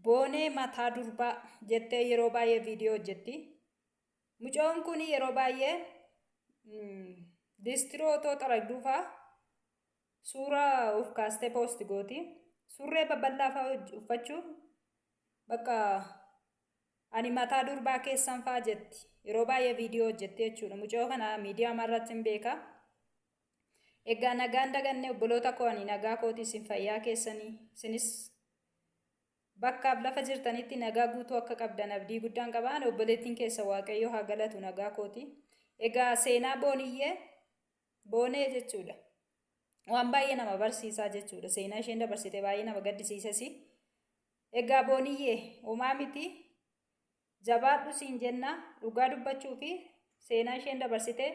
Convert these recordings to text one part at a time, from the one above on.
Boonee mataa durbaa jettee yeroo baay'ee viidiyoo hojjetti. Mucoon kun yeroo baay'ee listiroo otoo xaragduu fa'aa suuraa of kaastee poost gooti. Surree babal'aa fa'aa uffachuun bakka ani mataa durbaa keessan fa'aa jetti. Yeroo baay'ee viidiyoo hojjetti jechuudha. Mucoo kana miidiyaa irratti hin beeka. Egaa nagaan daganne obboloota koo, ani nagaa kooti, isin fayyaa keessanii, isinis bakkaaf lafa jirtanitti nagaa guutuu akka qabdan abdii guddaan qaba. Ani obboleettiin keessa Waaqayyo haa galatu, nagaa kooti. Egaa seenaa Booniyyee, Boonee jechuudha. Waan baay'ee nama barsiisaa jechuudha. Seenaa isheen dabarsite baay'ee nama gaddisiisas. Egaa Booniyyee, homaa miti, jabaadhu siin jenna. Dhugaa dubbachuu fi seenaa isheen dabarsite,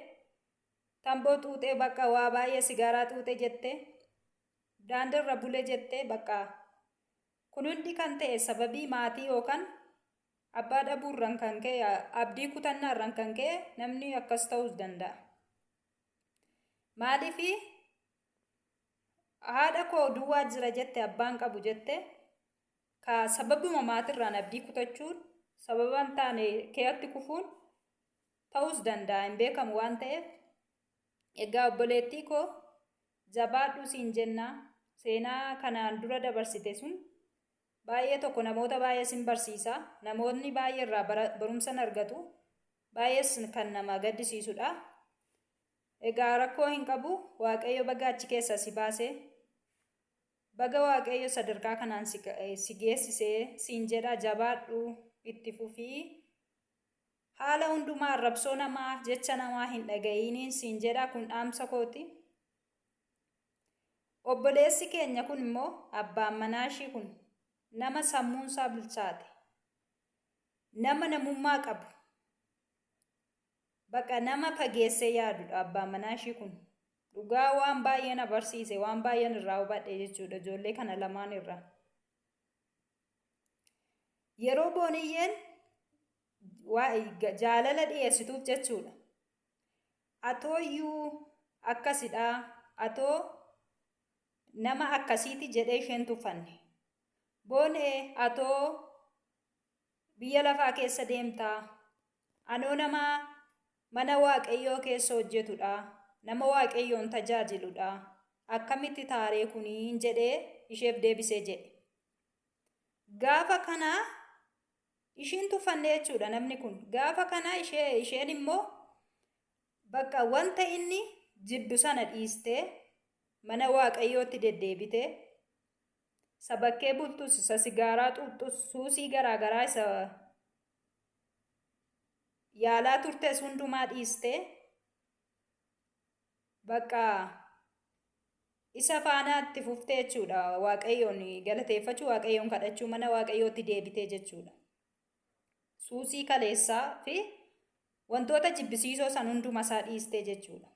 tamboo xuuxee, bakka waa baay'ee sigaaraa xuuxee jette, daandiirra bule jette, bakka kun hundi kan ta'e sababii maatii yookaan abbaa dhabuurraan kan ka'e, abdii kutannaarraan kan ka'e namni akkas ta'uus danda'a. Maaliif haadha koo duwwaa jira jette, abbaan qabu jette, ka sababuma maatirraan abdii kutachuun sababa hin taane keeyatti kufuun ta'uus danda'a, hin beekamu waan ta'eef. Egaa obboleettii koo, jabaadhu siin jenna. Seenaa kanaan dura dabarsite sun baay'ee tokko namoota baay'ee sin barsiisa. Namoonni baay'ee irraa barumsa argatu. Baay'ees kan nama gaddisiisudha. Egaa rakkoo hin qabu. Waaqayyo baga achi keessaa si baase. Baga Waaqayyo sadarkaa kanaan si geessisee siin jedha. Jabaadhu, itti fufii. Haala hundumaa arrabsoo namaa, jecha namaa hin dhaga'iiniin siin jedha, kun dhaamsa kooti. Obboleessi keenya kun immoo, abbaan manaa ishii kun, nama sammuunsaa bilchaate. Nama namummaa qabu. Baqa nama fageessee yaadudha abbaan manaa ishii kun. Dhugaa waan baay'ee na barsiise, waan baay'een irraa hubadhe jechuudha ijoollee kana lamaan irraa. Yeroo Booniyyeen jaalala dhiyeessituuf jechuudha. Atooyyuu akkasidha, atoo nama akkasiiti jedhee isheen tuffanne. Boonee, atoo biyya lafaa keessa deemtaa. Anoo nama mana Waaqayyoo keessa hojjetudha. Nama Waaqayyoon tajaajiludha. Akkamitti taaree kuniin jedhee isheef deebisee jedhe. Gaafa kana ishiin tuffanne jechuudha namni kun. Gaafa kana isheen immoo bakka wanta inni jibbu sana dhiistee mana Waaqayyootti deddeebitee, sabakkee bultus, isa sigaaraa xuuxxus, suusii garaagaraa isa yaalaa turtes hundumaa dhiistee, bakka isa faanaa itti fuftee jechuudha. Waaqayyoon galateeffachuu, Waaqayyoon kadhachuu, mana Waaqayyootti deebitee jechuudha. Suusii kaleessaa fi wantoota jibbisiisoo san hunduma isaa dhiistee jechuudha.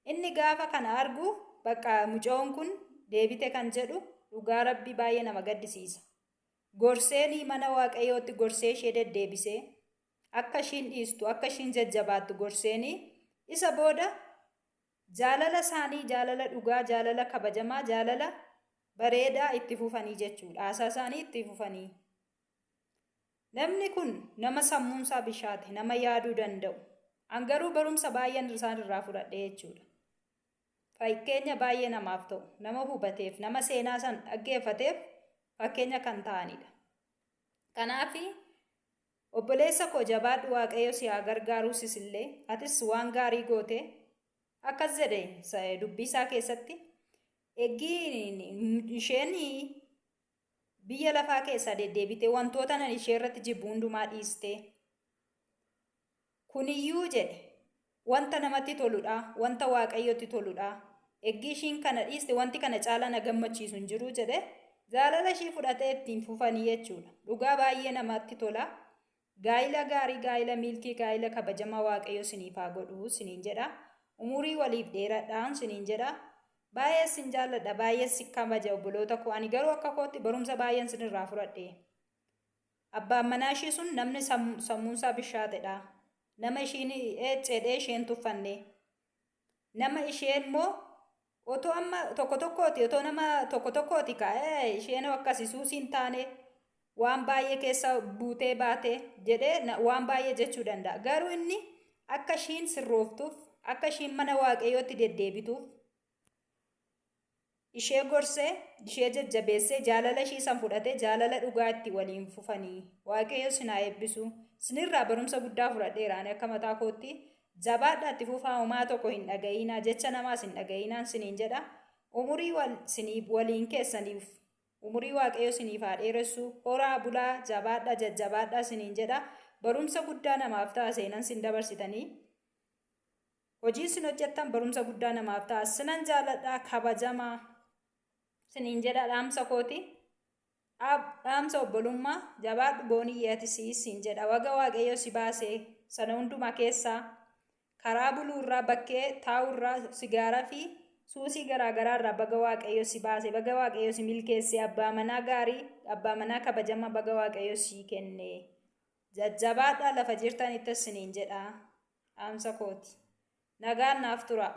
Inni gaafa kana argu, bakka mucoon kun deebite kan jedhu, dhugaa Rabbii baay'ee nama gaddisiisa. Gorseenii mana Waaqayyootti gorsee ishee deddeebisee, akka ishiin dhiistu, akka ishiin jajjabaattu gorseenii, isa booda jaalala isaanii, jaalala dhugaa, jaalala kabajamaa, jaalala bareedaa itti fufanii jechuudha. Haasaa isaanii itti fufanii. Namni kun nama sammuunsaa bishaate, nama yaaduu danda'u. An garuu barumsa baay'een isaan irraa fudhadhe jechuudha. Fakkeenya baay'ee namaaf ta'u, nama hubateef, nama seenaa san dhaggeeffateef fakkeenya kan ta'anidha. Kanaaf obboleessa koo, jabaadhu, Waaqayyo si haa gargaaruu. Sisillee atis waan gaarii goote. Akkas jedhe dubbii isaa keessatti: eggii isheen biyya lafaa keessaa deddeebitee wantoota nan ishee irratti jibbu hundumaa dhiistee, kuniyyuu jedhe wanta namatti toludha, wanta Waaqayyotti toludha. Eggii ishiin kana dhiiste, wanti kana caala na gammachiisu hin jiru jedhe. Jaalala ishii fudhatee ittiin fufanii jechuudha. Dhugaa baay'ee namatti tola. Gaa'ila gaarii, gaa'ila milkii, gaa'ila kabajamaa Waaqayyo siniif haa godhu siniin jedha. Umurii waliif dheeradhaan siniin jedha. Baay'ee sin jaalladha, baay'ee si kabaja obboloota koo. Ani garuu akka kootti barumsa baay'een sinirraa fudhadhe. Abbaan manaa ishii sun namni sammuunsaa bishaatedha. Nama ishiin eecceedhee isheen tuffanne. Nama isheen immoo otoo amma tokko tokkooti, otoo nama tokko tokkooti ka'ee isheen akkasi suusii hin taane. Waan baay'ee keessa buutee baate jedhee waan baay'ee jechuu danda'a. Garuu inni akka ishiin sirrooftuuf, akka ishiin mana Waaqayyootti deddeebituuf ishee gorsee, ishee jajjabeessee, jaalala ishii san fudhatee jaalala dhugaa itti waliin fufanii. Waaqayyo isin haa eebbisu. Isinirraa barumsa guddaa fudhadheera ani akka mataa kootti. Jabaadhaa, itti fufaa, homaa tokko hin dhaga'inaa, jecha namaas hin dhaga'inaan siniin jedha. Umurii wal siniif waliin keessaniif umurii Waaqayyo siniif haa dheeressu. Horaa bulaa, jabaadhaa, jajjabaadhaa siniin jedha. Barumsa guddaa namaaf ta'a seenan sin dabarsitanii. Hojiin sin hojjettan barumsa guddaa namaaf ta'a. Sinan jaaladhaa, kabajamaa siniin jedha dhaamsa kooti. Dhaamsa obbolummaa, jabaadhu Booniyyee, ati si'is siin jedha. Waga Waaqayyo si baasee sana hundumaa keessaa, karaa buluurraa, bakkee taa'urraa, sigaaraa fi suusii garaagaraa irraa baga Waaqayyo si baase, baga Waaqayyo si milkeesse, abbaa manaa gaarii, abbaa manaa kabajamaa baga Waaqayyo si kenne. Jajjabaadhaa lafa jirtanitti siniin jedha dhaamsa kooti. Nagaan naaf tura.